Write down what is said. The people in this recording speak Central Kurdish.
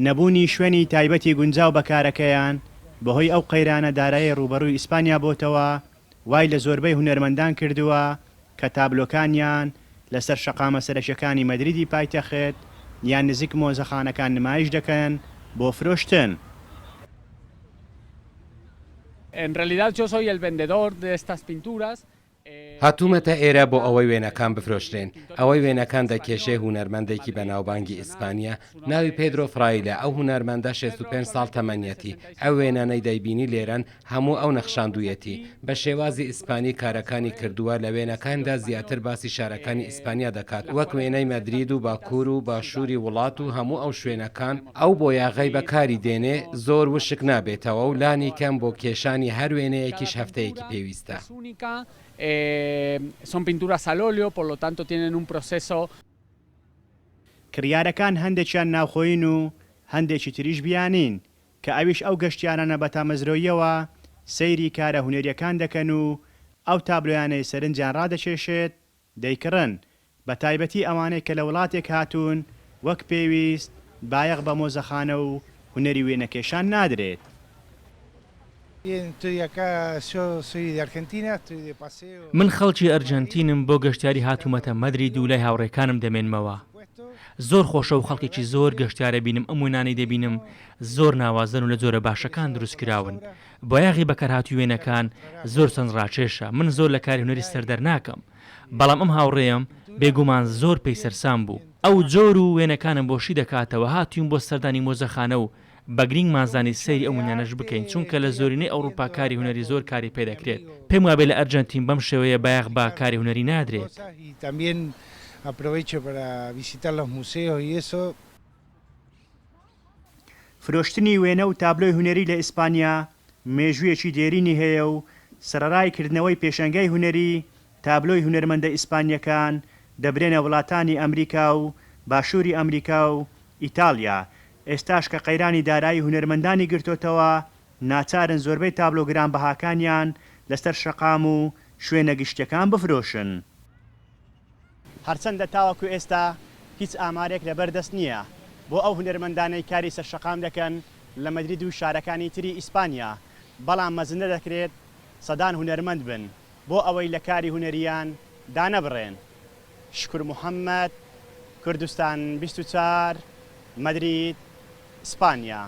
نەبوونی شوێنی تایبەتی گونجاو بە کارەکەیان، بەهۆی ئەو قەیرانە دارایەی ڕووبەڕووی ئیسپانیا بۆتەوە، وای لە زۆربەی هونەرمەندان کردووە کە تابلۆکانیان لەسەر شەقامە سەرەکیەکانی مەدریدی پایتەخت یان نزیک مۆزەخانەکان نمایش دەکەن بۆ فرۆشتن. هاتوومەتە ئێرە بۆ ئەوەی وێنەکان بفرۆشرێن، ئەوەی وێنەکان دەکێشێ هونەرمەندێکی بەناوبانگی ئیسپانییە، ناوی پێدرۆ فرایلە، ئەو هونەرمەندە 65 ساڵ تەمەنیەتی، ئەو وێنانەی دەیبینی لێرەن هەموو ئەو نەخشاندوویەتی، بە شێوازی ئیسپانی کارەکانی کردووە، لە وێنەکاندا زیاتر باسی شارەکانی ئیسپانیا دەکات، وەک وێنەی مەدرید و باکوور و باشووری وڵات و هەموو ئەو شوێنەکان، ئەو بۆیاغەی بەکاری دێنێ زۆر وشک نابێتەوە و لانی کەم بۆ کێشانی هەر وێنەیەکیش هەفتەیەکی پێویستە. کڕیارەکان هەندێکیان ناوخۆیین و هەندێکی تریش بیانین، کە ئەویش ئەو گەشتیارانە بە تامەزرۆییەوە سەیری کارە هونەرییەکان دەکەن و ئەو تابلۆیانەی سەرنجیان ڕادەکێشێت دەیکڕن، بەتایبەتی ئەوانەی کە لە وڵاتێک هاتوون وەک پێویست بایەخ بە مۆزەخانە و هونەری وێنەکێشان نادرێت. من خەڵکی ئەرجەنتینم بۆ گەشتیاری هاتوومەتە مەدرید و لای هاوڕێکانم دەمێنمەوە. زۆر خۆشە و خەڵکێکی زۆر گەشتیارە بینم ئەم وێنانەی دەبینم زۆر ناوازەن و لە جۆرە باشەکان دروست کراون بۆیاغی بەکارهاتووی وێنەکان زۆر سەنجڕاکێشە من زۆر لە کاری هونەری سەر دەرناکەم بەڵام ئەم هاوڕێیەم بێگومان زۆر پێی سەرسام بوو ئەو جۆر و وێنەکانم بۆ شی دەکاتەوە هاتووین بۆ سەردانی مۆزەخانە و بە گرینگمان زانی سەیری ئەو وێنانەش بکەین چونکە لە زۆرینەی ئەوڕوپا کاری هونەری زۆر کاری پێ دەکرێت پێم وابێ لە ئەرجەنتین بەم شێوەیە بایەخ بە کاری هونەری نادرێت. فرۆشتنی وێنە و تابلۆی هونەری لە ئیسپانیا مێژوویەکی دێرینی هەیە و سەرەڕای کردنەوەی پێشەنگای هونەری، تابلۆی هونەرمەندە ئیسپانییەکان دەبرێنە وڵاتانی ئەمریکا و باشووری ئەمریکا و ئیتاڵیا، ئێستاش کە قەیرانی دارایی هونەرمەندانی گرتۆتەوە، ناچارن زۆربەی تابلۆ گرانبەهاکانیان لەسەر شەقام و شوێنە گشتییەکان بفرۆشن. هەرچەندە تاوەکو ئێستا هیچ ئامارێک لەبەر دەست نییە بۆ ئەو هونەرمەندانەی کاری سەر شەقام دەکەن لە مەدرید و شارەکانی تری ئیسپانیا، بەڵام مەزندە دەکرێت سەدان هونەرمەند بن بۆ ئەوەی لە کاری هونەرییان دانەبڕێن. شکور محەمەد، کوردستان 24، مەدرید، ئیسپانیا.